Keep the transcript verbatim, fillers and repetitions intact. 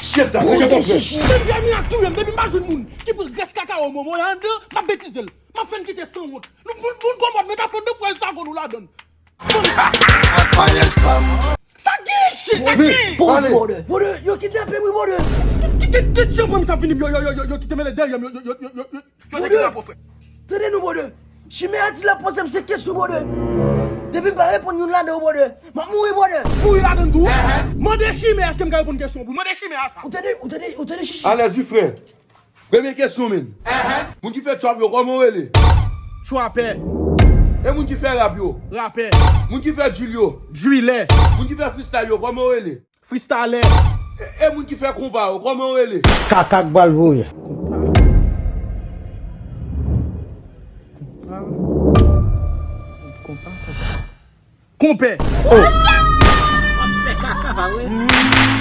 Shit, sa, rejte frè. Menm vye mi a touye m, depi m pa jwenn moun ki pran rès kakawo momo anndan, m ap betize l. M ap fè n kite sanwont. Nou, moun, moun kòmòd, men ka fè de frè sa kon nou ladann. Sa gen shit, sa gen. Poz, brother. Brother, yo kidnape m, wi, brother. Ki, ki, ki, ki jan fanmi sa vini, yo, yo, yo, yo, yo kite mele dèyè m, yo, yo, yo, yo, yo, yo, yo te kidnape w, frè. Tande nou, brother. Chimè a di l ap poze m senk kesyon, brother. Depi m pa reponn youn ladan yo, brother, m ap mouri, brother. Mouri ladan tou? Mande Chimè, èske m ka reponn kesyon pou mande Chimè a sa. Ou tande, ou tande, ou tande, Chichi? Alèz wi, frè. Premye kesyon, men. Moun ki fè trap yo, kòman yo rele? Trapè. E moun ki fè rap yo? Rapè. Moun ki fè drill yo? Drilè. Moun ki fè freestyle yo, kòman yo rele? Freestylè. E, e moun ki fè konpa yo, kòman yo rele? Kaka k pral voye. Konpa. Konpa. Konpa, konpa. Konpè. Oh. W ap fè kaka, pa vre?